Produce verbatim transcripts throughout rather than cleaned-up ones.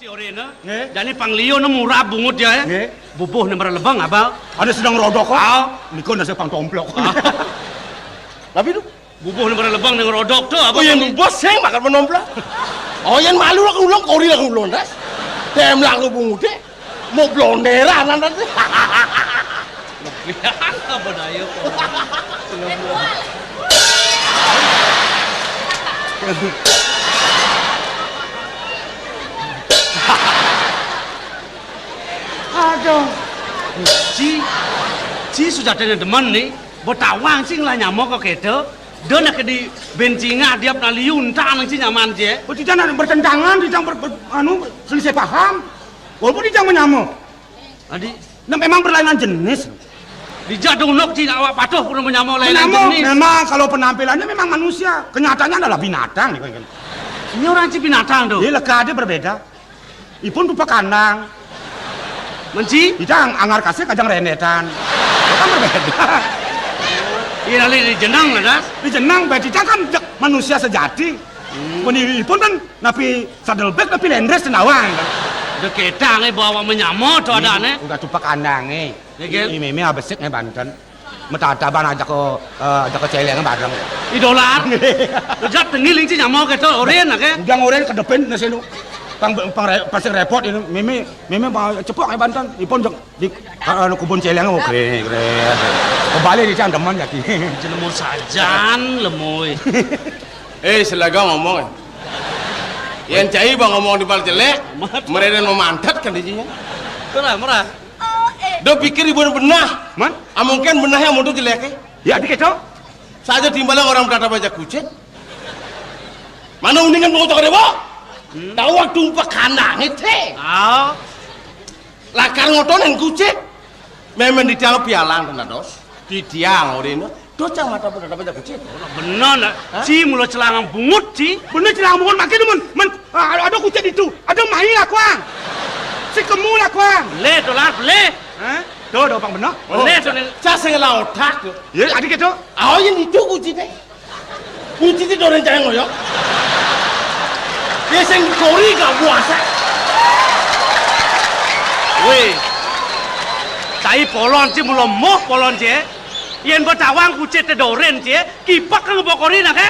Ci orena. Nggih. Jani pangliun murab bungut ya, ya. Nggih. Bubuh né maralebeng, Abah. Ada sedang rodok kok. Ah. Niku nasi pang tomplok. Ah. Tapi tu bubuh né maralebeng né ngerodok to, Abah. Oh, yén bubuh sing makan menomplok. Oh, yén malu lah ulun, kori lah ulun, das. Dem lah bungut deh. Mau blonderan, das. Lebihan apa daya kok? Aduh. Ci, ci sujatiné demen né, ba tawang ci ngelah nyama kok kéto. Da nak di bencingah diap nak liuntan ci nyaman ci. Oh, tidak nak bertentangan, tidak ber, ber, anu, selisih paham. Walaupun tidak menyama. Adi, nah, memang berlainan jenis. Dijak dunuk ci awak patuh pun menyama lainan jenis. Memang kalau penampilannya memang manusia, kenyataannya adalah binatang. Ini orang ci binatang tuh. Ini leka ada berbeda. Ipun rupa kandang. Menci? Kita ang-, anggar kasih kajang rendetan. Itu kan berbeda. Iya, lali di jenang ada. Di jenang, berarti kan manusia sejati. Hmm. Mun ipun kan napi sadelbék, napi lendrés tendawang. Dek ketang é bawa menyama to adané. Udah tupak andang é. Ya, kan? Ini mémé abesik né banten. Metataban ajak ke, eh, ajak ke céléng bareng. Idolar. Ejat tengil ci nyama kéto, orén aké. Udah orén kedepin né sinu. Pang, pang re, pasti repot ini. Mémé, mémé mau cepok é banten. Ipun jek di, anu, kebun céléng, oh, keren, keren. Kebalik di cang demen ya ki. Jelema sajan lemoy. Eh, selaga ngomong. Yén cai bang ngomong di bal jelék, mereka mau mantet kan di sini. Murah, murah. Do pikir ibu benah. Man? Ah, mungkin benahnya mau jelék é. Ya, dikit to. Saja timbalan orang berkata baca kucit. Mana uningan mau cakar dewa? Hmm. Tahu waktu umpak kandang itu. Ah. Lakar ngotonan kucit. Memang di tiang pialang kena dos. Di tiang orina. Dos cang mata pada dapat kucit. Bener nak. Hah? Ci mula celangang bungut ci. Bener celangang bungut makin demen. Men, ah, ada kucit itu. Ada main lah kuang. Si kemu lah kuang. Lé dolar lé. Hah? Tuh, tuh, pang bener. Lé tuh né. Cah sing ngelah otak tuh. Ya, adik itu. Oh, yang itu kucit deh. Kunci ti dorén cai ngoyok. Ya sing kori gak puasa. Wéh. Cai polon ci mula moh polon ci. Yén ba tawang kucit té dorén ci, kipak ka ngebokori nak é.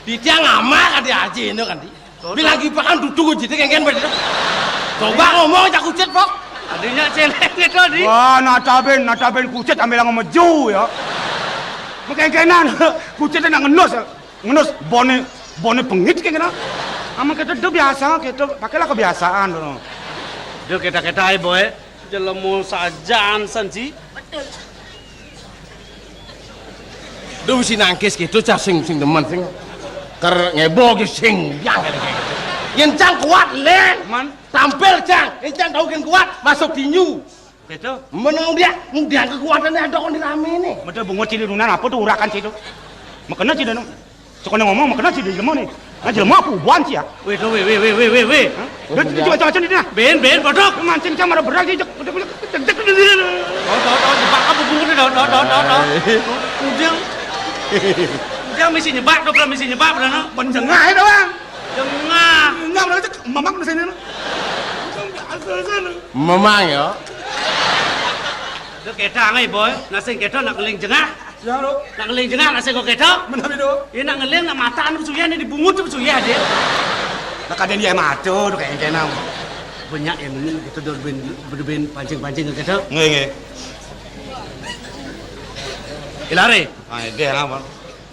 Di tiang amak adi aji ini kan di. Bilang kipakan duduk aja, kéngkén bener. Coba ngomong cak kucit, Pok. Adinya céléng itu, Di. Wah, natabén, natabén kucit ambil yang meju ya. Mengkéngkénan, kucit nak ngenus ya. Ngenus boné, boné pengit kéngkénan. Ama kita do biasa, kita pakailah kebiasaan dulu. Do kita-kita aja, Boy. Jelema sajan san ci. Betul. Duh, si nangkis gitu, cah sing, sing demen, sing. Ker ngebo ki sing, yang. Yén cang kuat, lé. Man. Tampil, cang. Yén cang tahu kan kuat, masuk tinju. Gitu. Menang dia, dia kekuatannya ada kon di rame nih. Betul, bungut cili nunan apa tuh urakan situ? Makanya cili nu. Sekolah ngomong, makanya cili jelema nih. Nah, jelema apa buan sih ya? Wéh, wéh, wéh, wéh, wéh, wéh. Hah? Dia, dia macam-macam di tengah. Ben, ben, bodoh. Mancing sama ada berat, dia jek, jek, jek, jek, jek, jek. Oh, tahu, tahu, jebak apa bungut nih, tahu, tahu, tahu, tahu, tahu. Ujang. Ujang misi nyebak, tuh, misi nyebak, bener, no? Penjengah itu, Bang. Jengah. Enggak, bener, cek, mamang di sini, no. Mamang, ya? Itu kita, ngai, boy. Nasi kita nak keling jengah. Ya, lo. Nak ngeling jengah, nak sing kok kéto? Menawi do. Ya, nak ngeling, nak mata anu suyah, nih dibungut tuh suyah, Dé. Nak kadén dia mata, tuh kayak kénang. Banyak yang ini, kita udah ben, udah ben pancing-pancing kéto. Nggih, nggih. Ilare. Ah, Dé, apa?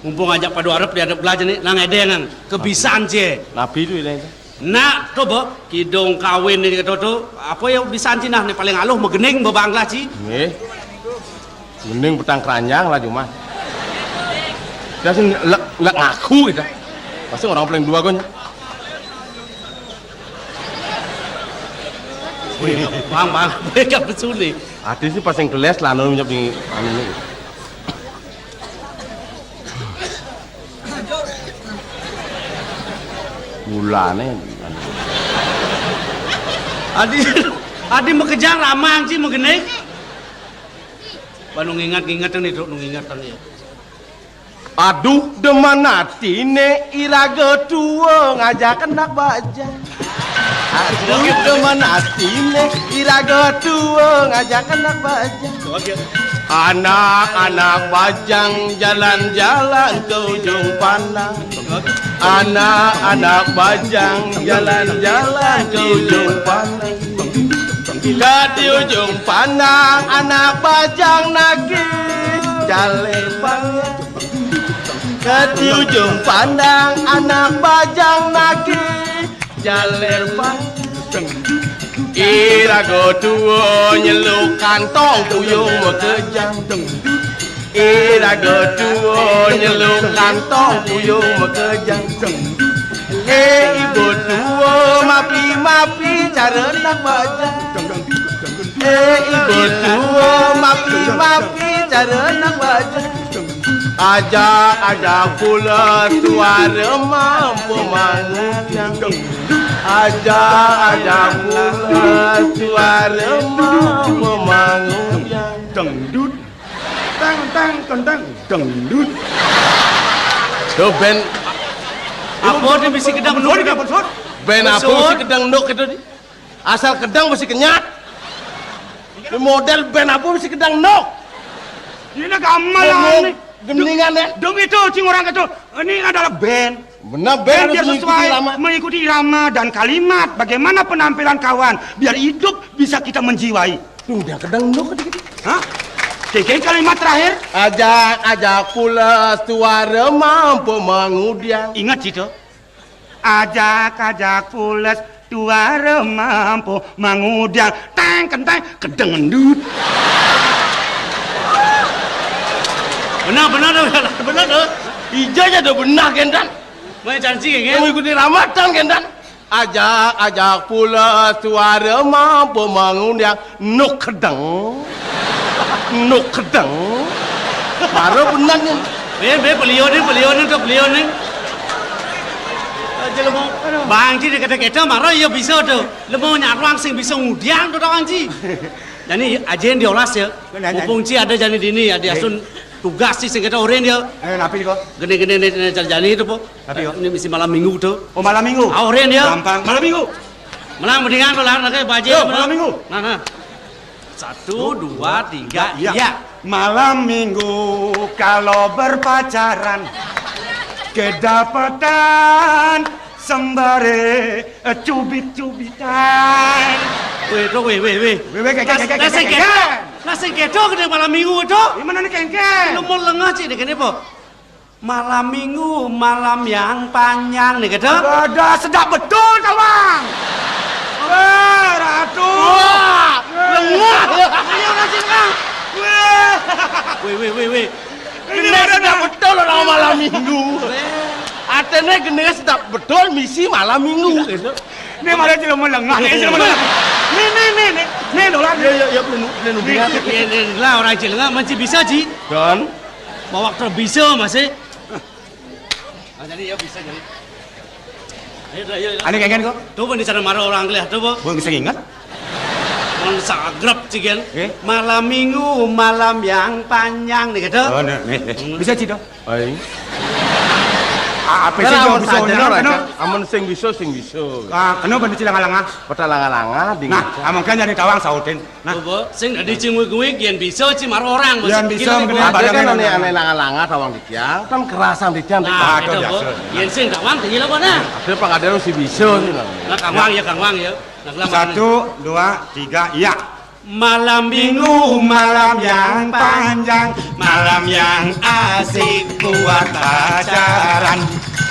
Mumpung ajak padu arep di arep belajar nih, nang Edé nang kebisan cie. Nabi itu ini. Nak, to, Bo, kidung kawin né kéto to, apa ya bisan ci nah, né paling aluh magening bebanglah ci. Nggih. Gening petang keranjang lah cuma. Dia sing lek, lek ngaku gitu. Pasti orang paling dua konya. Wih, Bang, Bang, mereka besuni. Ati sih pas yang keles lah, anu nyep di anu. Mulane. Adi, adi makejang ramang ci magening. Ba nu nginget-nginget né, Duk, nu nginget né. Aduh, demen atine iraga tua ngajak anak bajang. Aduh, demen atine iraga tua ngajak anak bajang. Anak-anak bajang jalan-jalan ke ujung pandang. Anak-anak bajang jalan-jalan ke ujung pandang. Ke di ujung pandang anak bajang nagih jaler panjang. Ke di ujung pandang anak bajang nagih jaler panjang. Iraga tua nyeluk kantong puyung makejang. Iraga tua nyeluk kantong puyung makejang. Eh, ibu tua, mapi-mapi cara anak bajang. Eh, ibu tua, mapi-mapi cara anak bajang. Ajak-ajak pula suara mampu mangudang. Ajak-ajak pula suara mampu mangudang. Dangdut. Tang, tang, tang, tang. Dangdut. Tuh, band. Apa dia mesti kedang nuk? Sorry, apa, sorry? Band apa mesti kedang nuk itu, di? Asal kedang mesti kenyat. Ini model band apa mesti kedang nuk? Ini gamelan nih. Gendingan, ya? Dong itu, cing orang itu. Ini adalah band. Benar, band. Band harus biar mengikuti sesuai, irama. Mengikuti irama dan kalimat. Bagaimana penampilan kawan? Biar hidup bisa kita menjiwai. Tuh, dia kedang nuk dikit. Hah? Kengkeng kalimat terakhir. Ajak-ajak pula suara mampu mengudang. Ingat situ. Ajak-ajak pules tuara mampu mangudang. Teng kenteng kedendut. Benar, benar, benar, benar, benar. Ija aja udah benar, Gendan. Mau janji, kan? Mau ikuti ramatan, Gendan. Ajak-ajak pules tuara mampu mangudang. Nuk kedeng. Nuk kedeng. Baru benar nih. Be, be, beliau nih, beliau nih, tuh, beliau nih. Aja lemu. Bang Ji dikata-kata marah, ya bisa tuh. Lemu nyaruang sing bisa ngudiang tuh, Bang Ji. Jadi, aja yang diolas ya. Benar, mumpung Ji ada jadi dini ya, dia sun tugas sih sing kita oren ya. Eh, napi kok? Gini-gini nih, nih, jadi itu, po. Tapi, yo. Ini mesti malam minggu tuh. Oh, malam minggu? Auren, ya. Gampang. Malam minggu. Menang mendingan tuh, lah, pakai baju. Yo, malam minggu. Nah, nah. Satu, dua, tiga, iya. Malam minggu kalau berpacaran, kedapatan sembare, eh, cubit-cubitan. Weh, tuh, weh, weh, weh. Weh, weh, kengkeng, kengkeng, kengkeng. Lah, sing kedo gede malam minggu, tuh. Gimana nih, kengkeng? Lu mau lengah, Ci, deh, gini, po. Malam minggu, malam yang panjang nih, gitu. Ada sedap betul, Tawang. Wah, Ratu. Wah, lengah. Ayo, kasih, Kang. Wah. Weh, weh, weh, weh. Ini sedap betul orang malam minggu. Atene gede sedap betul misi malam minggu, gitu. Ini malah jelema lengah, ini jelema lengah. Nih, nih, nih, nih. Nih, dolar. Ya, ya, ya, pelenu, pelenu. Nih, nih, nih, lah, orang jelema masih bisa, Ji. Dan? Bawa terbisa masih. Ah, jadi ya bisa jadi. Ayo, ayo, ayo. Ane kengen kok. Tuh, pun di sana marah orang kelih, tuh, po. Gua bisa ingat. Mun sagrep, Ci, kan? Eh? Malam minggu, malam yang panjang, nih, gitu. Oh, nih, nih, nih. Hmm. Bisa, Ci, dong? Aing. Ah, apa sih, kalau bisa saja, orang, kan? Amun sing bisa, sing bisa. Ah, kenapa nih, Ci, langa-langa? Peta langa-langa, dingin. Nah, amun kan jadi tawang sautin. Nah. Coba, sing dadi cing wig-wig, yen bisa, Ci, marah orang. Yen bisa, mending ada kan ane, ane langa-langa, tawang titiang, kan kerasan titiang. Nah, itu, biasa. Yen sing tawang, tinggi lah, nah. Ada pang ada si bisa, sih, lah. Nah, Kang Wang, ya, Kang Wang, ya. Nah, satu, dua, tiga, iya. Malam minggu, malam yang panjang, malam yang asik buat pacaran.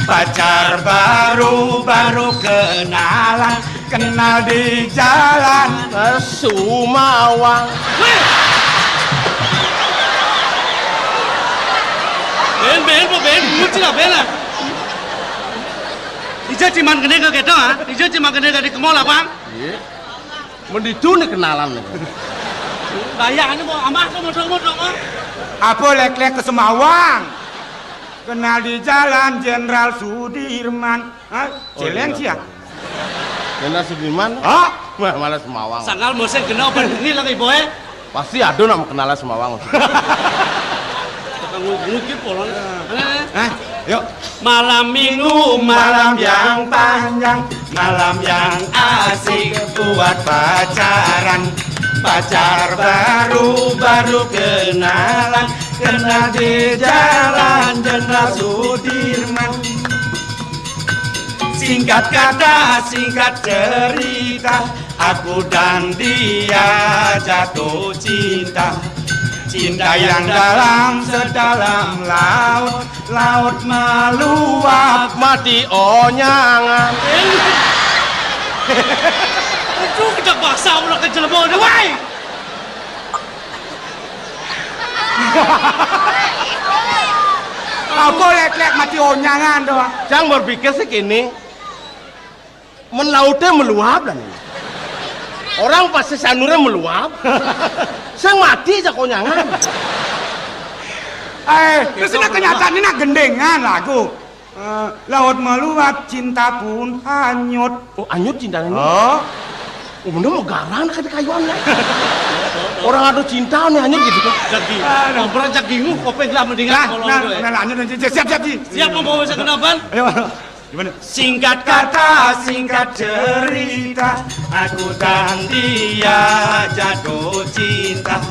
Pacar baru, baru kenalan, kenal di jalan. Sumawang. Weh! Ben, ben, po, ben, muncul lah, ben lah. Ija ciman gede ke keto, ha? Ija ciman gede ke di kemol, apa? Iya. Menditu nih kenalan nih. Bayangnya mau amah tuh, mau dong, mau dong, mau. Apa lek-lek ke Semawang? Kenal di jalan Jenderal Sudirman. Hah? Oh, Celeng iya. Sih ya? Jenderal Sudirman? Hah? Wah, malah Semawang. Sangkal musim kena open ini lagi, boy. Pasti ada nama kenalan Semawang. Tukang Mungkin polon. Hah? Yuk. Malam minggu, malam yang panjang, malam yang asik buat pacaran. Pacar baru, baru kenalan, kenal di jalan Jenderal Sudirman. Singkat kata, singkat cerita, aku dan dia jatuh cinta. Cinta yang dalam sedalam laut, laut meluap. Mati onyangan. Aduh, kita basah ulah ke jelema udah, wai. Apa lek-lek mati onyangan tu? Cang berpikir sih kini, men lautnya meluap dan ini. Orang pasti sanurnya meluap. Sing mati aja konyangan. Eh, terus ini kenyataan ini nak gendengan lagu. Eh, laut meluap, cinta pun hanyut. Oh, hanyut cinta ini? Oh. Oh, bener mau garang nak kata kayuan lah. Orang ada cinta nih hanyut gitu kan. Jagi. Aduh. Kompor jagi nguh, kopeng lah mendingan. Nah, kalau nah, udah, ya. Nah, lanjut, lanjut. Siap, siap, Ji. Siap, mau bawa saya ke depan? Ayo. Gimana? Singkat kata, singkat cerita, aku dan dia jatuh cinta.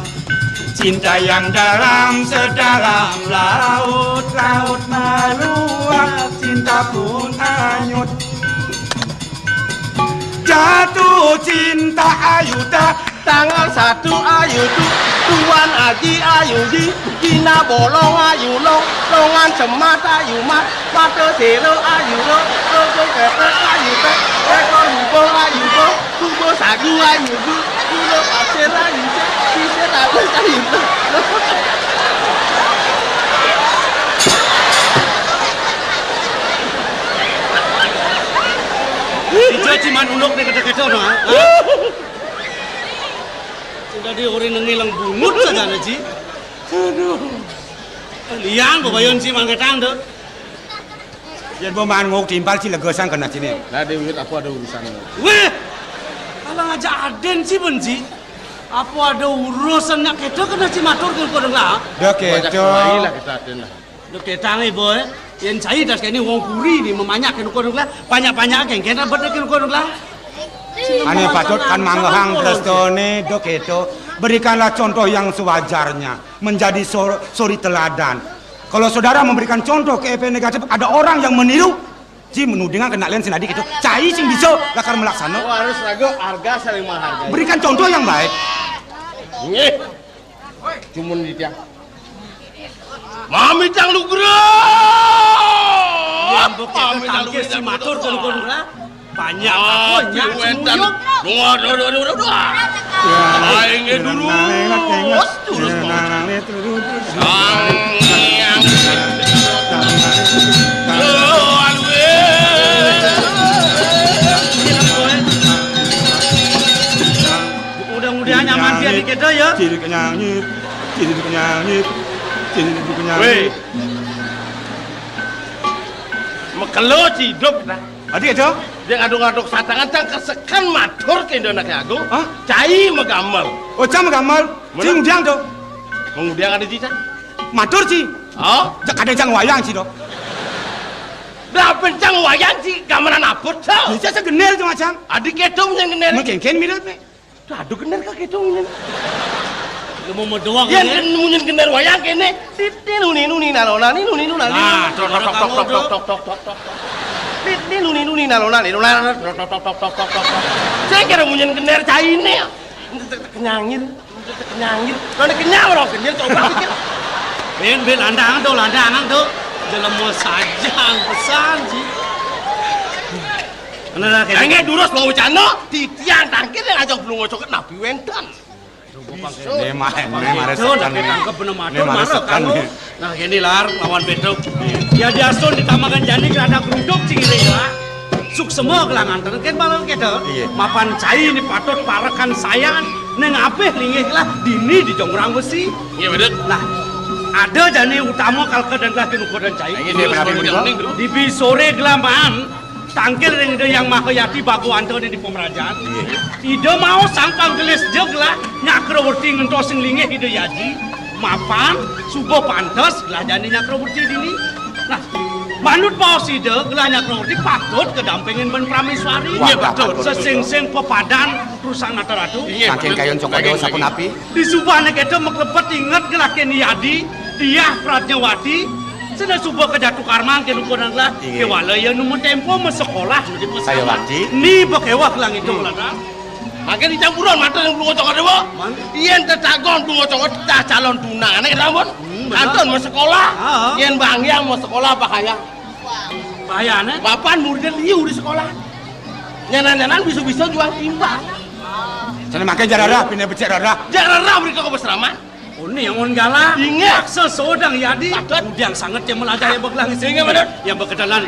Cinta yang dalam sedalam laut, laut meluap, cinta pun hanyut. Jatuh cinta ayu dah. Tanggal satu ayu tu, Tuan Haji ayu di, Dina bolong ayu long, longan cemat ayu mat, mata selo ayu lo, logo kepet ayu pet, ekor hubung ayu bo, hubung sagu ayu bu, gula pasir ayu cek, sisir ayu ayu lo. Ijo ciman uluk nih kata-kata no, ah. Sing dadi ori nengi leng bungut saja, Ji. Aduh. Liang, babayon si mangketang, tuh. Yen pemain nguk timpal si legesan kena sini. Lah, Dewi, apa ada urusan? Weh, kalau ngajak aden si benci. Apa ada urusan nak kita kena si matur ke kodeng lah? Dah kita. Lah, kita aden lah. Dok ketang, eh, boy. Yang cai das kene wong kuri ni memanyak kene kono lah. Banyak-banyak kene kene bet kene kono lah. Ane patut kan manggehang prestone, dok itu. Berikanlah contoh yang sewajarnya. Menjadi sor- suri teladan. Kalau saudara memberikan contoh ke efek negatif, ada orang yang meniru. Ji menudingan kena len sinadi gitu. Cai sing bisa lakar melaksana. Oh, harus ragu harga saling menghargai. Berikan contoh yang baik. Nggih. Cumun di tiang. Mami tang lugra. Yang bukti tangkis si matur kon kon lah. Banyak aku nyak wenten. Dua dua dua dua dua. Aing dulu. Terus terus. Sang yang. Mudah-mudahan nyaman dia dikit ya. Ciri kenyangit, ciri kenyangit, ciri kenyangit. Weh. Mekelo ciduk dah. Adi itu? Dia ngaduk-ngaduk satangan tang kesekan matur ke Indo Anak Agung. Hah? Cai megamel. Oh, cai megamel. Mana? Cing diang tu. Mengudiang ada cicak. Matur ci. Oh? Cak kadang cang wayang ci do. Dah pencang wayang ci gamelan apa cak? Bisa segener tu macam. Adik ketum yang gener. Mungkin kan mirip ni. Aduh gener kak ketum ini. Lu mau doang ya. Kan munyin gener wayang kene. Titin nuni nuni nalona ni nuni nuna. Nah, tok tok tok tok tok tok tok tok. Titin nuni nuni nalona ni nuna. Tok tok tok tok tok tok tok. Saya kira munyin gener caine. Kenyangin. Kenyangin. Kalau kenyang orang kenyang coba pikir. Ben ben landangan tuh, landangan tuh. Jelema sajang pesan sih. Bener lah, kayak Engge durus mau wacana, titiang tangkir yang ajak belum ngocok napi wenten. Memang memang resekan nih. Tangkep bener matur marah kan. Nah, gini lar lawan Petruk. Ya diasun ditamakan jani kerana geruduk cingire ya. Suksema kelangan terus kan malam kita. Iya. Mapan cai ini patut parekan sayan neng apih linggih lah dini di jongrang besi. Iya betul. Nah, ada jani utama kalka dan lah kinukur dan cai. Ini dia berapa menit? Dibi sore gelaman tangkil ring Ida Yang Maha Yati bago anta di pemerajaan. Iya. Ida mau sangkang gelis jeg lah nyakra werti ngentos sing linggih Ida Yaji. Mapan, suba pantes gelah jani Nyakrawerti dini. Nah, manut baos Ida, gelah Nyakrawerti patut kadampingin ban Prameswari. Wah, iya, betul. Sesingsing pepadan perusahaan Nata Ratu. Iya, saking betul. Kayun Cokor Dewa sapunapi? Di subané kéto maklebet inget gelah kén Yadi, Diah Pradnyawati, sida suba kajatu karman kén ukuran gelah. Iya. Kéwala ia nu matempo masekolah nu di pesantren. Sayawati. Ni bakéweh gelah ngitung, hmm, gelah. Mangkin dicampuran mata ring Blunga Cokor Dewa. Man? Yén tetagon Blunga Cokor Dewa calon tunangané, sampun. Hmm, bener. Kantun masekolah. Ah. Yén baang-baang masekolah bahaya. Bahayané? Mapan muridé liu di sekolah. Nyanan-nyanan bisa-bisa jual timbang. Sané mangké jak rereh, pinih becik rereh. Jak rereh mrika ka pasraman. Oh, né anggon galah. Inggih. Raksasa Dang Yadi. Patut. Ngudiang sanget cai melajah ia ba gelah ngising. Inggih, patut. Ia ba kedalan.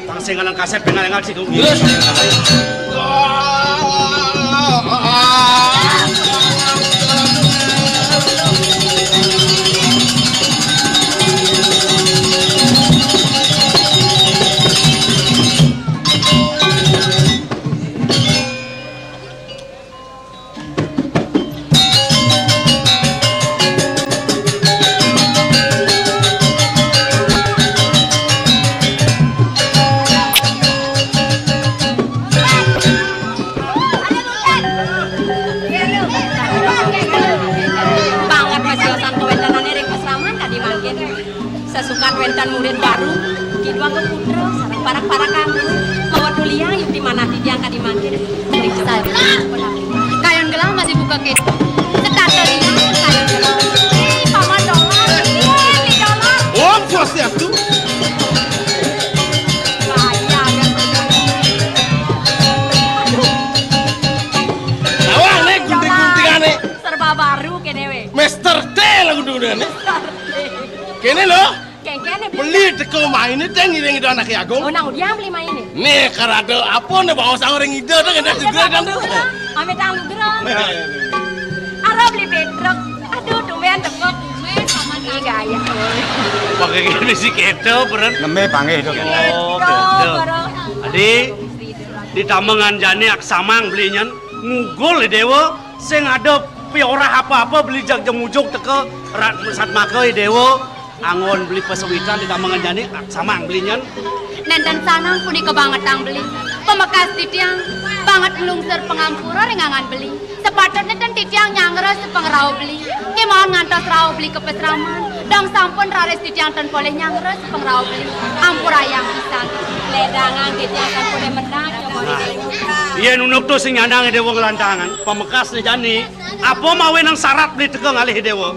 Pang sing ngalang kasép, pang ngalang kasép. Terus. Banget masiosan kawéntenané ring pasraman kadi mangkin. Sasukat wénten murid baru, kidang ka putra, sareng parak-parakan. Mawa tuliang yukti manah titiang kadi mangkin. Kayun gelah masih buka kéto. Setata liang, kayun gelah. Ih, Paman Dolar, ih, Ni Dolar. Om Swastiastu. Bahaya, kan? Aduh. Nawang né gunting-guntingané. Serba baru kéné wé. Mister T lah gunting-guntingané. Mister T. Kéné lho. Kéngkén né beli. Beli teka mainé, Dang, ngiring Ida Anaké Agung. Oh, nang udiang beli mainé? Né, karada apa né baos ring Ida, Dang, Ida juga, Dang, Dang. Amit anugrah. Arep beli pétruk. Aduh, tumbén teka. Ih, gaya. Pakai gini sih kéto, Bren. Neme panggih to. Oh, kéto. Adi, di tamengan jani aksamang beli nyén, ngugul I Déwa, sing ada piorah apa-apa beli jag jemujug teka rat satmaka I Déwa. Anggon beli pasawitan di tamengan jani, samang beli nyén. Nénten sanang punika bangetang beli. Pamekas titiang banget nglungsur pangampura ring anggan beli. Sapatutné ten titiang nyanggra sapangrauh beli. Kémaon ngantos rauh beli ka pasraman. Dong sampun raris titiang ten polih nyanggra sapangrauh beli. Ampurayang pisan. Ledangang titiang ten polih mendak, coba. Nah, yén unduk to sing nyandang I Déwa nglantangan. Pamekasné jani, apa mawinan sarat beli teka ngalih I Déwa?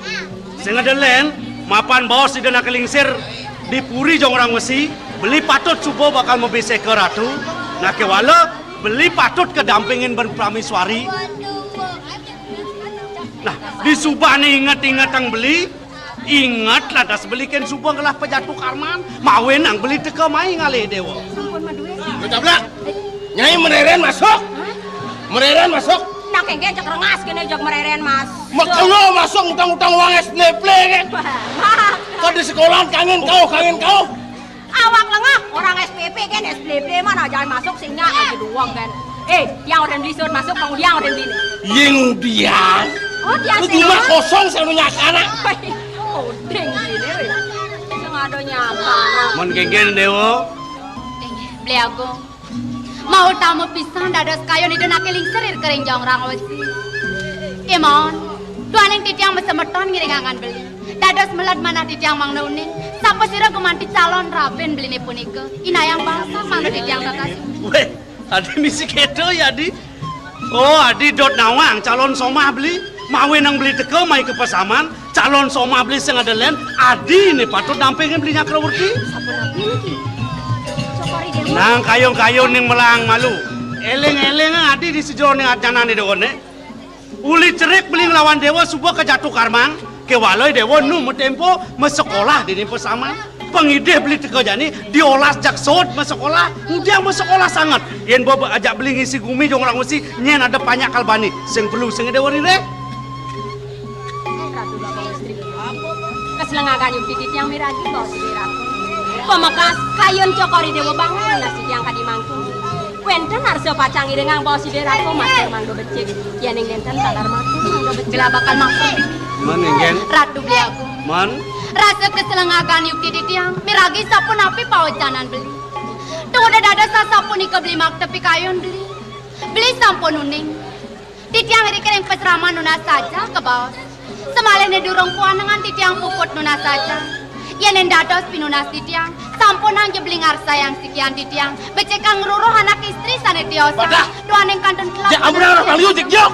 Sing ada lén, mapan baos Ida Anaké Lingsir di Puri Jonggrang Wesi, beli patut suba bakal mabiseka ratu, nah kéwala beli patut kadampingin ban praméswari. Nah, di subané inget-ingetang beli, inget lantas beli kén suba ngelah pajatu karman, mawinan beli teka mai ngalih Déwa. Sampun madué. Lu tablak. Nyai mereren masuk. Hah? Mereren masuk. Nah, kéngkén cek rengas kéné jeg mereren masuk. Makelo masuk utang-utang uang S P P kan. Wah, wah. Kok di sekolahan kangen kau, kangen kau. Awak lengah, orang S P P kan, S P P mana jangan masuk sing nyak aja doang kan. Eh, yang orang beli suruh masuk, bang udiang orang beli. Ying udiang. Oh, dia. Lu sih, rumah kosong saya punya anak. Odeng gini, weh. Sing ada nyapa. Mun kéngkén Déwa. Beli Agung. Mau tamu pisan dados kayun Ida Anaké Lingsir ring Jonggrang Wesi. Kémaon, duaning titiang masemeton ngiring anggan beli. Dados meled manah titiang mangda uning, sapasira gumanti calon rabin beliné punika. Inayang basa mangda titiang kakasih. Wéh, Adi misi kéto ya, Adi? Oh, Adi dot nawang calon somah beli. Mawinan beli teka mai ka pasraman, calon somah beli sing ada lén, Adi né patut dampingin beli Nyakrawerti. Sapunapi niki? Cokor I Déwa. Nang kayun-kayun ning melahang malu. Éling-éling Adi di sajeroning ajanané Déwa né. Uli cerik beli nglawan Déwa suba kajatu karman, kéwala Déwa nu matempo masekolah dini pasraman. Pangidih beli teka jani, diolas jak sod masekolah, ngudiang masekolah sanget. Yén ba, ba ajak beli ngisi gumi Jonggrang Wesi, nyén ada panjak kalbani, sing perlu sing ada wariré. Ratu Bapak Istri. Kaslengagan yukti titiang miragi baos Ida Ratu. Pamekas kayun Cokor I Déwa banget, nunas titiang kadi mangkin. Wénten arsa pacang iringang baos Ida Ratu, matur mangda becik. Yéning nénten taler matur mangda becik. Bila bakal matur. Men, Inggih. Ratu Beli Agung. Men. Rasa kaselengagan yukti titiang, miragi sapunapi pawecanan beli. Tuh dados sasapunika beli makta pikayun beli. Beli sampun uning. Titiang iriki ring pasraman nunas saja kabaos. Samalihne durung puanengan titiang puput nunas saja. Yen dados pinunas titiang, sampunang ja beli ngarsayang sikian titiang. Becikang ngruruh anak istri sane tiosan. Badah. Duaning kantun kelak. Jak ambrang ora paliu, jek, jok.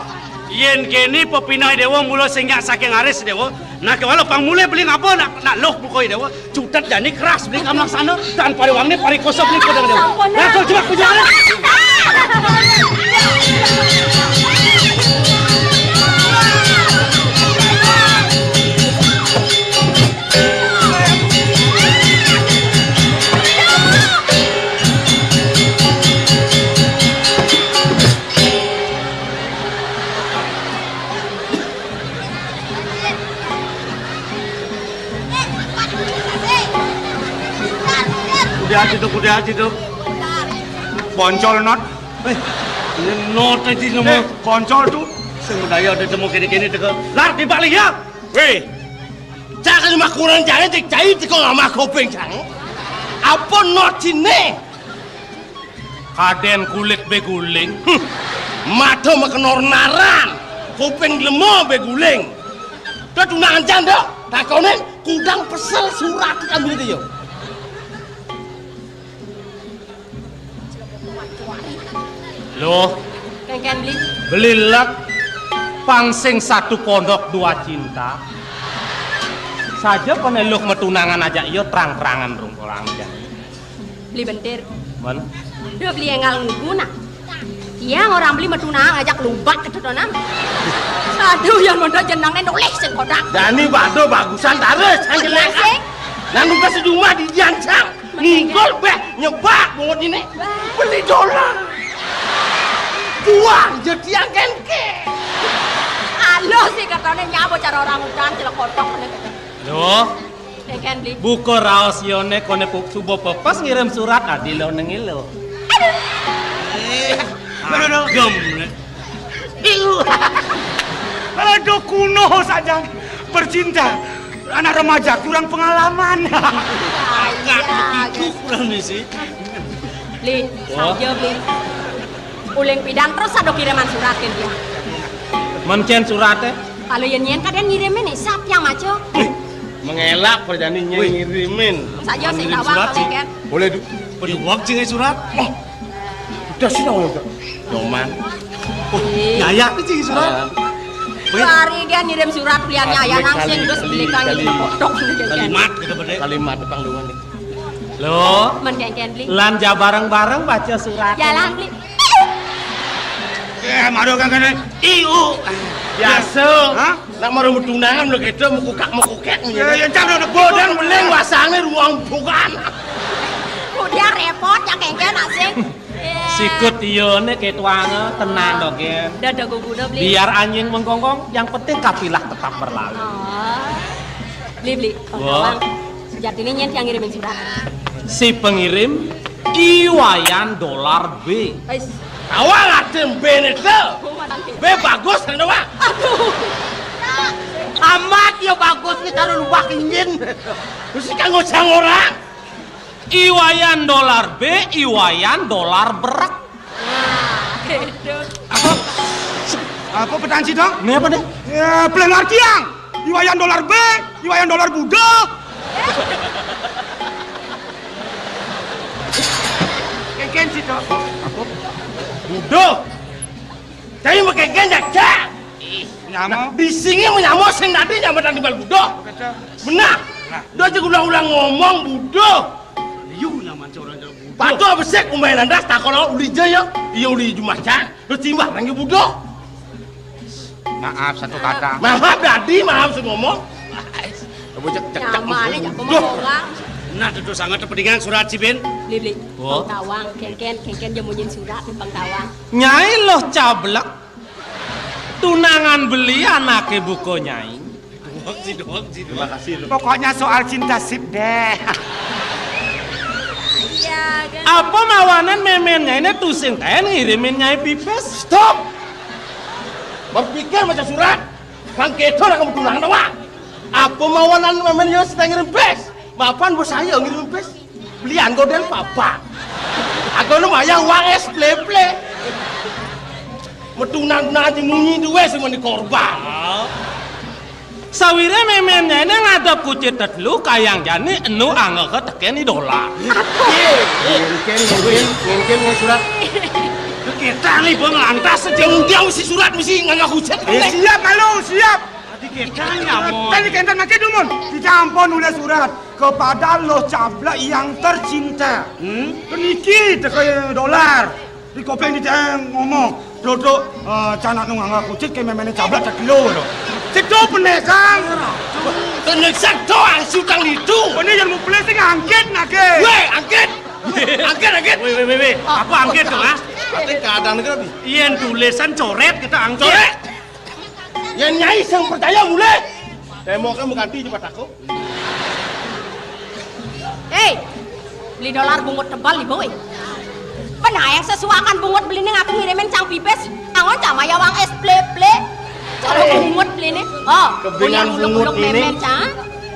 Yen kene pepinah Dewa mula sing nyak saking aris Dewa. Nah, kewala pang mulih beli ngapa nak, nak luh buka Dewa. Cutet jani keras beli kamlaksana, tan pariwangne parikosa beli kodang Dewa. Sampun. Nah, kok jebak penjara. Kuda aja tuh, kuda aja tuh. Poncol not. Eh, ini not aja nomor. Eh, poncol tuh. Sing daya ada temu kene-kene teko. Lar tiba liya. Weh. Cak lima kurang jane cek cai teko ngamah kopeng jang. Apa not sine? Kaden kulit beguling. Hmm. Mata makenor naran. Kuping lemo beguling. Dah tunangan janda. Takonin kudang pesel surat ambil dia. Loh, kengken beli. Beli lek pang sing satu pondok dua cinta. Saja kone luh metunangan aja iya terang-terangan rung orang jani. Beli bentir. Mon. Duh, beli enggal ngugu, nah. Tiang orang beli metunang ajak lubak ketutunan. Aduh, yang mondok jenengne nolih sing kodak. Dani bado bagusan taris, sing jelek. Sing. Nang nugas sejumah di diancang. Ngingkul beh, nyebak bungut ini. Beli dolar. Buang, jadi angken ke. Alo sih katanya nyabo cara orang udan, celek kotok. Loh, Kengken beli. Buka raos yone kone puk suba pepes ngirim surat adi lo nengi lo. Eh, aduh, aduh. Gem. Iu. Aduh, kuno saja bercinta. Anak remaja kurang pengalaman. Agak begitu kurang nih sih. Beli, saja beli. Uling pidan terus ada kiriman surat ke dia. Mencen surate? Kalau yang nyen kadang ngirimin nih, siapa yang maco? Mengelak perjani nyen ngirimin. Saja sing tawang surat sih, kan. Boleh du. Peduwak sing surat. Oh. Udah sih dong, udah. Nyoman. Oh, iya, iya, itu sing surat. Hari dia ngirim surat, liannya ayah langsung terus beli kang kalimat gitu, bener. Kalimat depan doang nih. Lo, men kengken beli. Lan ja bareng-bareng baca surat. Jalan beli. Eh, maro kang kene. Iu. Biasa. Hah? Nak maro metunangan lo kedo mekukak-mekukek ngene. Ya, ya, cang, udah, udah. Bodan beling wasange ruang bukan. Udah repot ya kengken asing. Sikut iya nek ketuange tenang dong, Gen. Dada guguna beli. Biar anjing menggonggong, yang penting kafilah tetap berlalu. Oh. Beli beli. Wah. Sejatine nyen yang ngirimin surat. Si pengirim I Wayan Dolar B. Wis. Awal atem B ne to. B bagus kan, Wak? Aduh. Amat ya bagus nih, taruh lubak injin. Terus kan ngocang orang. I Wayan Dolar B, I Wayan Dolar Berek. Nah, itu. Apa? Apa petang sih dong? Ini apa nih? Ya, pelengar tiang. I Wayan Dolar B, I Wayan Dolar Budo. Kengken sih dong. Apa? Budo. Saya mau kengken ya, Cak. Ih, nyamo. Nah, di sini menyamo sing tadi nyamo tadi bal Budo. Betul. Benar. Nah. Dia aja ulang-ulang ngomong Budo. Liu nyaman seorang Budo. Patuh besek umai landas tak kalau uli jaya. Iya uli jumacan. Lu timbang lagi Budo. Maaf satu kata. Maaf dadi, maaf sing ngomong. Coba cek cek cek. Nyamane jak ngomong orang. Nah, itu sangat kepentingan surat si Ben. Beli beli. Oh. Pengtawang, kengken, kengken dia munyin surat pengtawang. Nyai loh cablek. Tunangan beli anake buka nyai. Doang sih, doang sih. Terima kasih lu. Pokoknya soal cinta sip deh. Iya, kan? Apa mawanan memen nyai ini tusing kaen ngirimin nyai pipis? Stop. Berpikir macam surat. Kang kéto nak kebetulan to, Wak. Apa mawanan mémén yo sedeng ngirim bis? Mapan bos saya ngirim bis. Belian godel papa. Aku nu mayang uang es pleple. Metu nang-nang aja munyi duwe sing meni korban. Sawire mémén néné ngadep kucit tetelu kayang jani enu angga teken idola. Ngengken, ngengken, ngengken surat. Kita nih bang lantas sejeng dia mesti surat mesti ngangga kucit. Eh, siap malu, siap. Tadi kita nyamon. Tadi kita nak dumun. Kita ampun nulis surat kepada lo cablak yang tercinta. Hmm? Niki teko dolar. Di kopeng di ngomong, duduk eh, canak nung angga kucit ke méméné cablak tak kilo to. Cedo penesan. Penesan doang sutang itu. Ini yang mau pelesing angkit nake. Weh, angkit. Angkit, angkit. Weh, weh, weh, weh. Apa angkit to, ha? Ate kadang negara bi. Yen tulisan coret kita angkit. Coret. Yen nyai sing percaya mulih. Temoknya mengganti cepat aku. Hei, beli dolar bungut tebal ibu, eh. Penayang sesuakan bungut beli ning aku ngirimin cang pipis. Angon cang maya wang es ple-ple. Cara bungut beli nih. Oh, kebingan bungut ini. Cang.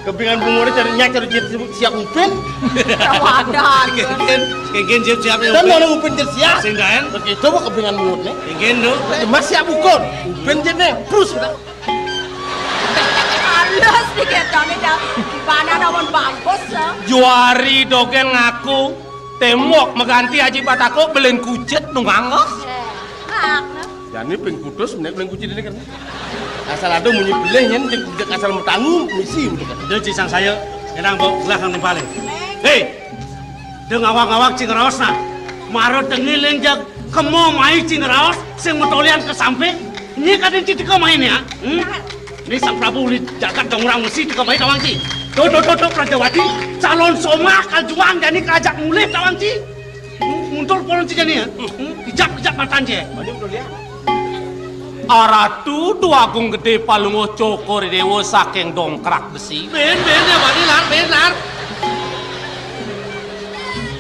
Kebingan bungut ini cari nyak cari siap upin. Wadah. Kegen, kegen siap siap ya. Dan mana upin cari siap? Sing gaen. Begitu kok kebingan bungut nih. Kegen do. Mas siap ukur. Upin cari nih. Terus kita. Halus nih ketone, Cang. Gimana namun bagus, ya? Juari dogén ngaku, temok mengganti aji batako belen kucit nung angga. Eh, hak, nah. Jani ping kutus menek belen kucit ini kan. Asal ada munyi beleh nyen cek cek asal metangu misi udah kan. Udah cisang saya, enang bawa gelah nang paling. Hei, Deng awak-awak cing raos nah. Mara tengiling jag kemo mai cing raos sing metolian ke samping. Ini kadén cing teka main ya. Hmm? Ini Sang Prabu uli jagat dong orang mesti teka main tawang cing. Tuh, tuh, tuh, tuh, Prajawati, calon somah kajuang jani kerajaan mulih tawang cing. Hmm, mundur polon cing jani ya. Hmm, ijap-ijap matan cing. Aratu Dwagung Gedé Palungguh Cokor Déwa saking Dongkrak Besi. Ben, ben, ya, Pak Nilar, ben, Lar.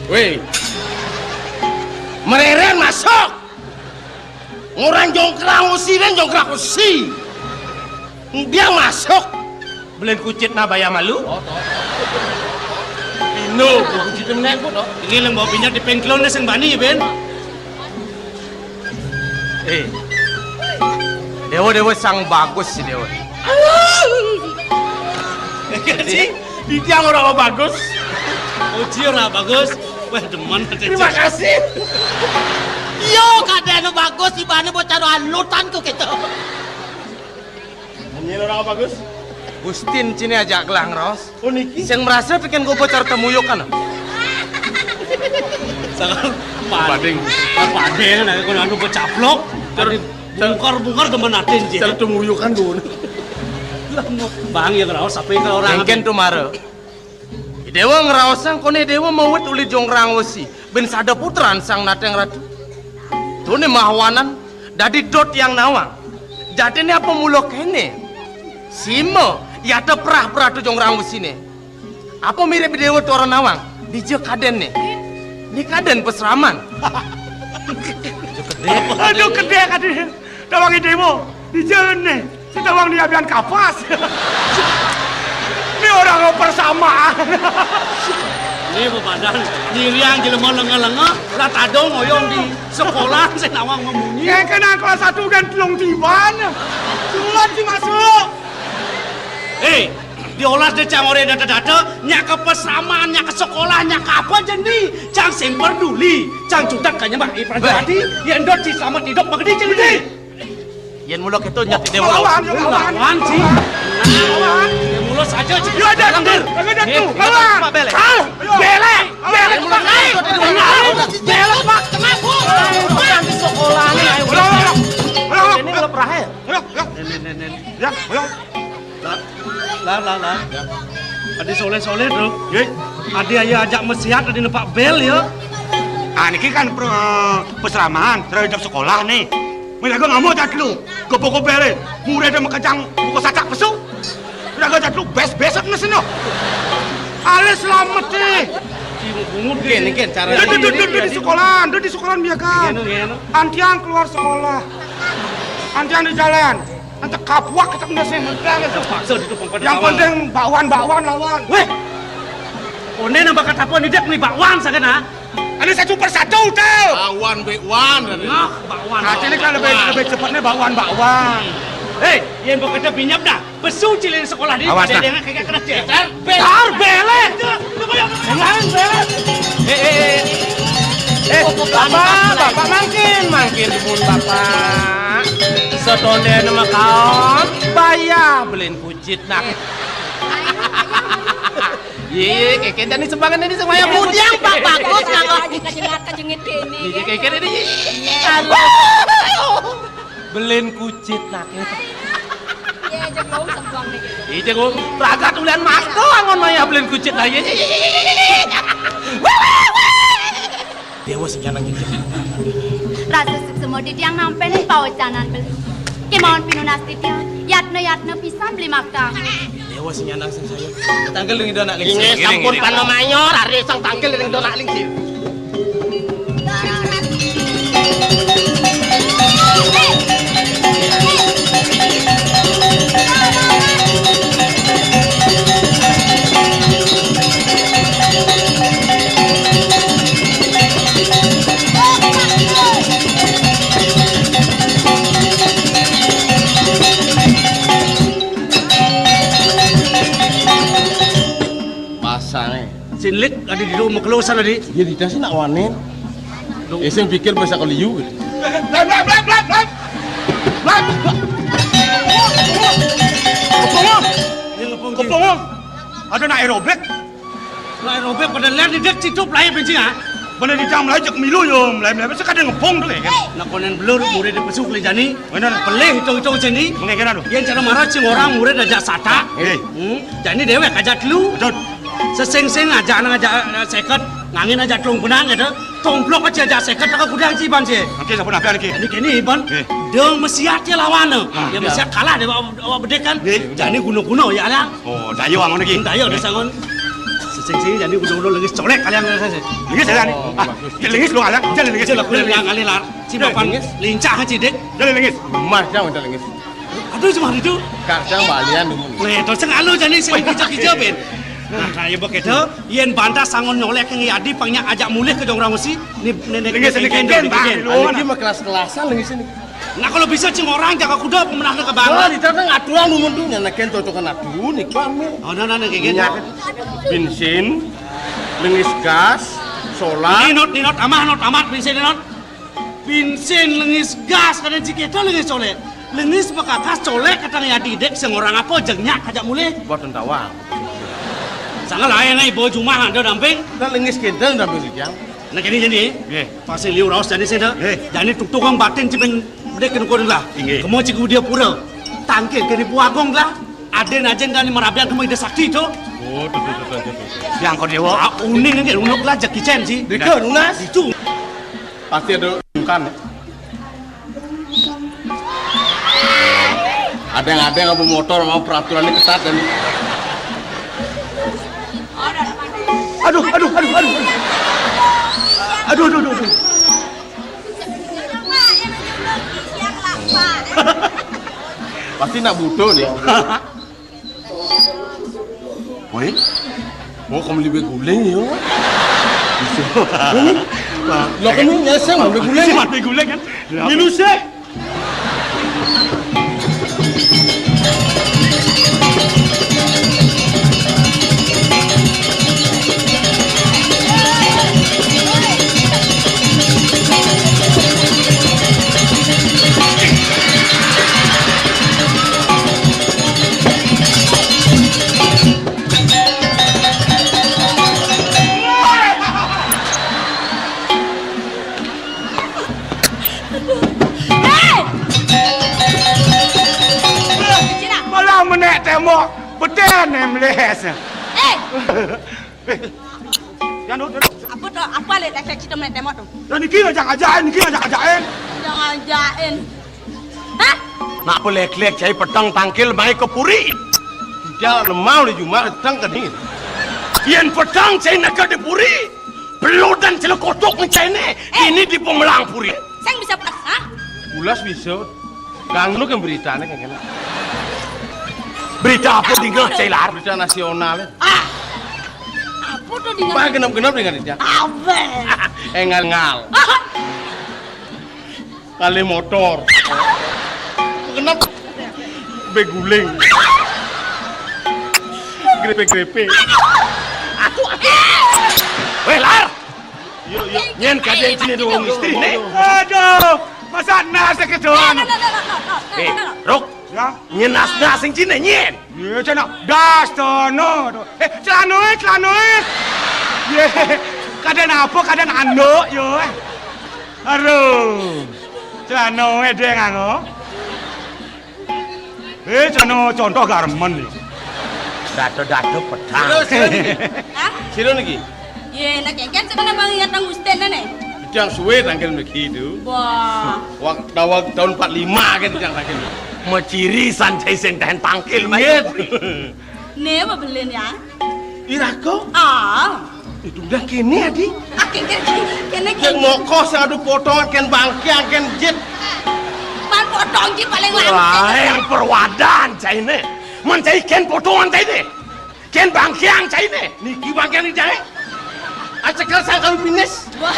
Wéh. Mereren masuk. Ngorang jongkrak usi, ben jongkrak usi. Dia masuk. Belen kucit na baya malu. Pino, kucit menek, Bu, to. Ini lem bawa pinjat di pengkelon sing bani, Ben. Eh. Dewa, Dewa sang bagus si Dewa. Sih, di tiang orang bagus. Uji orang bagus. Wah, demen. Terima kasih. Yo, kadén bagus, ibane bocah alutan kok gitu. Ini orang bagus. Gustin cini ajak gelang ros. Oh, niki? Sing merasa bikin gue bocor temuyuk kan? Sangat pading. Pading, nah, kalau anu becaplok, dari bungkar-bungkar demen atin, Ji. Cara temuyuk kan, Dun. Bang, ya, kalau sampai ke orang. Mungkin tuh mare. Dewa ngraosang koné Dewa mawit uli jongrang wesi, ben sada putran sang nateng ratu. Tuné mahawanan, dadi dot yang nawang. Jadiné apa mula kéné? Sima, yata prah-prah tu jongrang wesiné. Apa mirip Dewa tora nawang? Dija kadén né? Ni kadén pesraman. Aduh, gedé kadén. Tawang idému, di jalan nih, si tawang di abian kapas. Ini orang persamaan. Ini bebadan, nyiriang jelema lenga-lenga, lah tadong oyong di sekolah, saya nawang memunyi. Yang kena kelas satu dan telung tiban. Sulat si masuk. Hei, diolah deh cang ore data-data, nyak ke pesraman, nyak ke sekolah, nyak ke apa jendi, cang sing peduli, cang cutak kanya mbak Ipan Jati, yang dot si selamat hidup, magedi jendi. Yen mula keto nyati dewa. Lawan, lawan. Lawan, Ci. Lawan. Yen mula saja, Ci. Yo, ada Langgar. Ada tu. Lawan. Pak Belek. Kal. Belek. Belek, Pak. Belek, Pak. Kenapa? Bukan di sekolah ni, ayo. Ulang, ulang, ulang. Ulang, ulang. Ini mula perahe. Ulang, ulang. Nen, nen, nen, nen. Ya, ulang. Lah, lah, lah, lah. Adi soleh-soleh tu. Nggih. Adi ayo ajak mesiat, adi nepak bel ya. Ah, niki kan per-, pesraman terhadap sekolah nih. Mila gue ngamuk cat lu. Gepuk bele. Murid dia makejang buka sacak pesu. Mila gue cat lu bes-besek ngeseno. Alis selamat deh. Bungut gini, gini cara. Dia di, di, di, di sekolah, dia di sekolah biasa. Gini, gini. Antiang keluar sekolah. Antiang di jalan. Antek kapuak kita kena sing mentang itu. Paksa di tukang pada. Yang penting bakwan-bakwan lawan. Weh. Onde nang bakat apa nih, Dek, nih bakwan sagan, ah? Ada satu persatu tuh. Bakwan, bakwan. Nah, bakwan. Nah, ini kan lebih, lebih cepatnya bakwan-bakwan. Hei, yang bekerja binyap dah. Pesu cilin sekolah di. Awas, ada nah. Yang kagak kerja. Tar, tar, belet. Tar, belet. Eh, eh, eh. Eh, Bapak, Bapak mangkin, mangkin dumun Bapak. Setonde nama kaon, bayar belin kucit nah. Iya, iya, keke jadi sumbangan ini semuanya. Mudiang, Pak, bagus, Kang. Aja kejengit-kejengit gini, iya, kan? Keke ini. Aduh. Belin kucit nah. Iya, jegong sebuang nih gitu. Iya, jegong. Ragat ulian mas doang, ngon maya belin kucit nah. Iya, iya, iya, iya. Dewa sing nyanang jejeh. Rasa suksma titiang nampi pawecanan beli. Kemawon pinunas titiang, yatna-yatna pisan beli makta. Dewa sing nyanang sing saya. Tangkil dong itu anak ling. Inggih, sampun panamayor, ari sang tangkil ring donak ling. Pasane. Sinlik adi di rumah kelusan adi. Iya, di tas nak wanen. Duh. Eh, sing pikir bahasa keliu gitu. Blan, blan, blan, blan, blan. Blan. Kepung, Om. Iya, kepung, Ji. Kepung, Om. Ada nak aerobik. Nak aerobik pada lihat di dek situ pelai benci, ah. Bener di jam lajak milu yo, mulai mulai besok ada ngepung tuh kayak kan. Nak konen belur, murid di pesuk le jani. Bener. Pelih hitung-hitung sini. Mengekena tuh. Yang cara marah cing orang murid aja sata. Eh. Hmm. Jani dewek aja telu. Betul. Sesing-sing aja nang aja, eh, seket, ngangin aja telung benang gitu. Tomplok aja aja seket, tak gudang ciban sih. Oke, sampun apa niki? Ini kini iban. Eh. Dong mesiat ya lawan tuh. Ah, ya, iya. Mesiat kalah deh, awak, awak bedek kan. Eh. Jani guna-guna ya lah. Oh, dayo angon lagi. Dayo, eh, disangon. Sesing-sing jani guna-guna lengis colek kalian rasa sih. Lengis ya, nih. Oh, ah, bagus. Dia lengis lu, alang. Dia lengis. Dia lengis. Lengis. Cuma pan lengis. Lincah aja dek. Dia lengis. Mas, jangan dia lengis. Aduh, cuma itu. Kacang balian dulu. Nah, itu sing anu jani sing kija-kija, Ben. Nah, kayak begitu, yen bantah sangon nyolek yang yadi pangnya ajak mulih ke dong orang mesti. Nih, nenek lengis, lengis, lengis, lengis, lengis. Anu, dia mah kelas-kelasan lengis ini. Nah, kalau bisa cing orang jaga kuda pemenang ke bang. Wah, di sana ngaturan lu mundur, neken cocokan adu nih kami. Oh, nah, nah, nah, kayak gitu. Iya. Bensin, lengis gas, solar. Ini not, ini not, amah not, amat bensin not. Bensin lengis gas, kadang cik itu lengis colek. Lengis bekakas colek, katanya didek, sing orang apa, jengnya, kajak mulih. Buat tentawang. Sangat lain, eh, bawa jumah, ada damping. Kita lengis kinten damping sejam. Nah, gini, gini. Nggih. Pasti liu raos jani sing, nggih. Jani tuk tukang batin cipin bedek kena kurang lah. Nggih. Kemo ciku dia pura. Tangkil kene buagong lah. Aden ajen dan merabian kemo ide sakti itu. Oh, tuh, tuh, tuh, tuh, tuh. Yang kau dewa. Ah, uning nggih, unuk lah jekicen sih. Deka, nunas. Itu. Pasti ada bukan. Ada yang, ada yang mau motor, mau peraturannya ketat dan aduh, aduh, aduh, aduh. Aduh, aduh, aduh, aduh. Pasti nak butuh nih. Woi. Oh, kamu lebih guling ya. Ini? Lah, kamu nyesel lebih guling. Masih lebih guling kan? Milu sih. Hei! Cina. Malah menek tembok, beten yang meles. Eh! Eh, yang tu, yang tu. Apa tu? Apa lek lek kita menek tembok tu? Dan niki ngajak-ngajak, niki ngajak-ngajak, eh. Ngajak-ngajak, eh. Hah? Nak pelek-lek cai petang tangkil mai ke puri. Tidak lemau di jumah petang ke ni. Yen petang cai nak ke di puri. Peludan celekotok ni cai ni. Eh. Ini di pemelang puri. Sang bisa pas, ha? Ulas bisa. Kang, lu kan berita nih, Kang, kene. Berita apa dingeh, Cai Lar? Berita nasional, ya. Ah. Apa tuh dingeh? Bah, genep-genep dingeh, ya. Apa? Engal-engal. Kali motor. Genep. Beguling. Grepe-grepe. Aduh, aduh. Weh, Lar. Yuk, yuk. Nyén kadén sini dong istri, nih. Aduh, masa nasi kedoan. Eh, Ruk. Ya. Nyén nas-nas sing cine, nyén. Iya, cenah. Das, dono. Eh, celanoe, celanoe. Ye, kadén apa, kadén anduk, yo. Aduh. Celanoe, deng, anggo. Eh, celana contoh garmen, yo. Dado-dado pedang. Terus, terus. Hah? Sira niki? Yé, nak kéngkén sebenarnya bang ingat nang Gusten né. Yang suwe tangkil mriki itu. Wah. Wak, tawag tahun empat lima kan yang tangkil. Maciri san cai sing tahan tangkil, Mas. Ingat. Né apa belin ya? Iraga? Ah. Itu udah kene, Adi. Ah, kéngkén, kéné, kéné. Yang mokos yang ada potongan, kén bangkiang, kén jit. Man potong ji paling lama. Wah, yang perwadan cai né. Man cai kén potongan cai né. Kén bangkiang cai né. Niki bangkiang di jahe. Acekel sangkal pinis. Wah.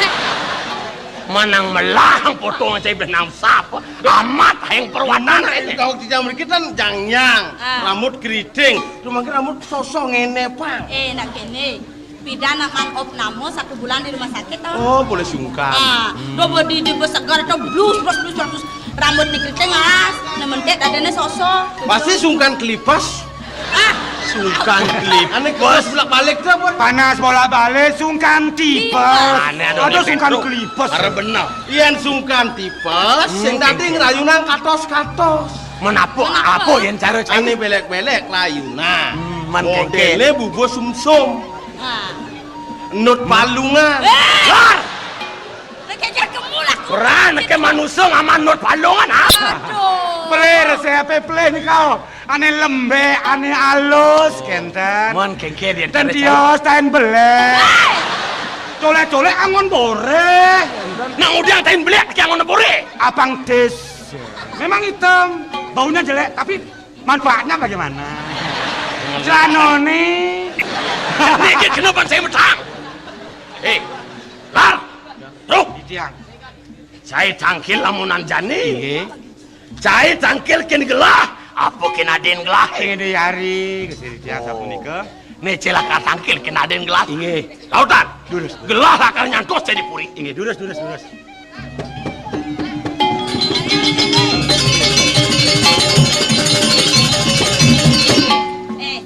Manang melah potongan cai benang sapa. Amat hayang perwanan cai né. Tahu di jam kita jangyang, ah, rambut keriting. Cuma rambut sosok ngene, Pak. Eh, nak kene. Pidan nak man op namo satu bulan di rumah sakit, toh. Oh, boleh sungkan. Ah, hmm. Coba di, di segar atau blus, blus, blus, blus. Rambut ni keriting, Mas. Nementet adanya sosok. Pasti sungkan kelipas. Ah. Sungkan kelipes. Aneh, panas bolak-balik tuh, apa? Panas bolak-balik, sungkan tipes. Tipes. Aneh, aneh, aduh, aneh, sungkan kelipes. Arep bener. Yén sungkan tipes, hmm, sing dadi ngrayunan katos-katos. Menapa? Menapa? Apa yén cara cai? Aneh belék-belék layunan. Hmm, man modélé kéngkén. Bubuh sumsum. Ah. Nut palungan. Eh! Lar! Nek kéngkén kemu laku. Ora, nek manusa ngaman nut palungan, ah. Aduh. Pelih, resepé pelih nika. Ané lembek, ané alus, kénten. Mon kéngkén ya, ten cara tios, tain belék. Hei! Colek-colek angon boré. Nang udah tain belék, ki angon boré. Abang Des. Memang hitam, baunya jelek, tapi manfaatnya bagaimana? Celanoné. Niki kenapa saya metang? Hei, Lar. Tuh. Tiang. Cai tangkil lamunan jani. Inggih. Cai tangkil kén gelah, apa kén adén gelah? Sing diyari, Gusti Titiang sapunika. Né cilaka tangkil kén adén gelah. Inggih. Lautan. Durus. Gelah lakar nyantos cai di puri. Inggih, durus, durus, durus. Eh,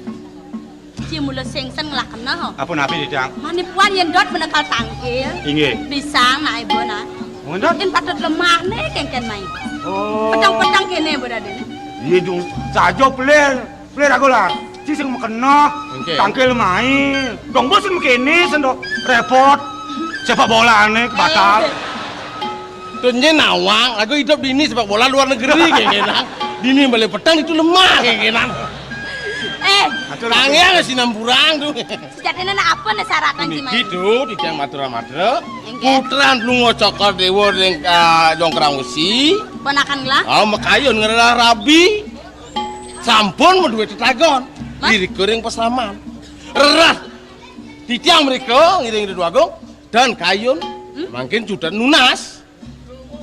Ci mula sing sen ngelah kena, ho. Apa napi, Didang? Manipuan yén dot menekal tangkil. Inggih. Pisang, nak ibu, nak. Mun dot? Mungkin patut lemah né, kéngkén mai. Oh. Petang-petang kéné, Bu Raden. Iya, Dung. Saja pelir. Pelir aku lah. Ci sing mekena. Oke. Tangkil mai. Dong bosen kéné, sendok. Repot. Sepak bola né batal. Eh. Tuh nyé nawang, aku hidup di ini sepak bola luar negeri, kéngkénan. Di ini balik petang itu lemah, kéngkénan. Eh. Tangiang sinampurang tuh. Sejatiné nak apa né syaratan ci mai? Gitu, Titiang matur-matur. Inggih. Putran Plunga Cokor Déwa ring, ah, Jongkrang Wesi. Ponakan gelah? Ah, makayun ngelah rabi. Sampun madué tetagon. Mas? Irika ring pasaman. Rerat. Titiang mrika ngiring Ratu Agung dan kayun, hmm? Mangkin judan nunas.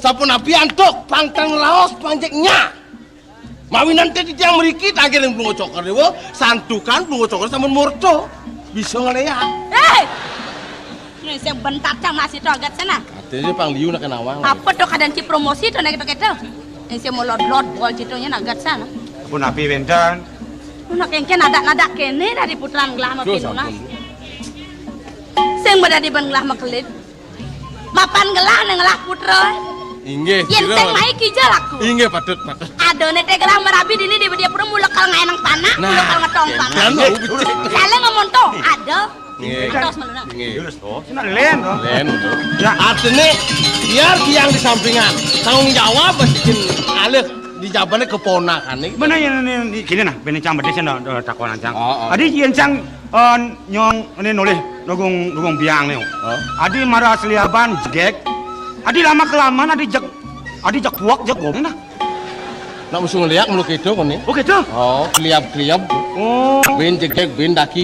Sapunapi antuk pangkang raos panjeknya. Mawinan té titiang mriki tangkil ring Plunga Cokor Déwa, santukan Plunga Cokor sampun murta. Bisa ngléak. Héi! Sing bentat cang masih to agat sana. Artinya pang liu nak nawang. Apa to kadén ci promosi to nek to kéto? Sing molod-lod bol ci to nyén agat sana. Pun api wénten. Nak kéngkén nadak-nadak kéné dadi putran gelah mapinunas. Sampun. Sing badadi ban gelah makelit. Mapan gelah né ngelah putra. Inggih, yén sira sing mai kija laku. Inggih, patut, patut. Adané té gelah marabi dini di dia pura mula kal ngaénang panak, nah, mula kal ngetong panak. Kan, oh, betul. Salé ngomong to, ada. Nggih. Atos meluna. Nggih. Lurus to. Sina lén to. Lén to. Ya. Artiné biar tiang di sampingan. Tanggung jawab mesti alih di jabané keponakané. Bener ya, ini, ini, gini nah, bini cang bedis ya, no, no, takonan cang. Oh, oh. Adi yén cang, eh, nyong ini nulih nugung, nugung biang né. Oh. Adi mara seliaban jegég. Adi lama kelamaan adi jeg, adi jeg puak jeg gom nah. Nak musuh ngeliak mulu gitu koni. Oh gitu. Oh, kliap-kliap. Oh. Bin jeg-jeg, bin daki.